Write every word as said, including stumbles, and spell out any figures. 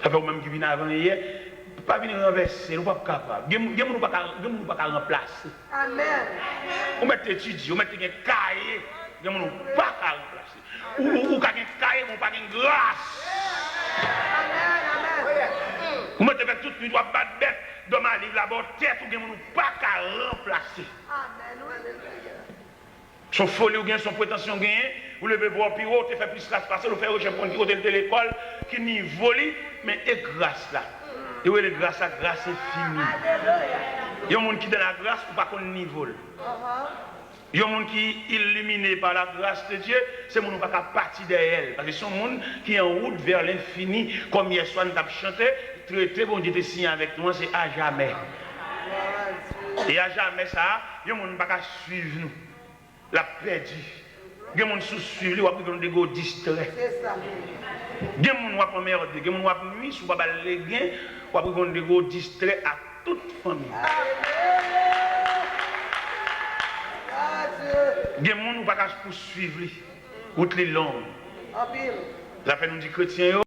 Sa fè ou menm ki vin avan yè, pa vin ranvèse l, ou p ap kapab. Gen, gen moun ou pa ka, gen moun ou pa ka ranplase. Amèn. Ou mèt etidye, ou mèt te gen kaye, gen moun ou pa ka ranplase. Ou, ou, ou ka gen kaye, men ou pa gen gras. Amèn, amèn. Ou mèt te fè tout nwit, w ap bat bèt, dòm a liv la bò tèt ou, gen moun ou pa ka ranplase. Amèn, wi. Se yon foli ou genyen, se yon pretansyon ou genyen, ou leve vwa w pi wo, ou te fè plis klas pase l, ou fè rechèch pou konn ki kote l te lekòl, ki nivo li, men e gras la. Yo rele gras la gras enfini. Yon moun ki dans la grâce, ou pa konn nivo l. Yon moun ki iliminé par la grâce de Dieu, se moun ou pa ka pati dèyè l. Paske se yon moun ki an wout vè lenfini, kòm yè swa n t ap chante, trete Bondye te siyen avèk nou an, se ajamè. E ajamè sa a, yon moun pa ka swiv nou. L ap pèdi. Gen moun si w swiv li, w ap rive yon degre w distrè. Se sa. Gen moun w ap anmède, gen moun w ap nwi, si w pa ba l legen, w ap rive yon degre w distrè ak tout fanmi. Gen moun ou pa ka pouswiv li. Wout li long. Anpil. Sa fè nou di kretyen yo,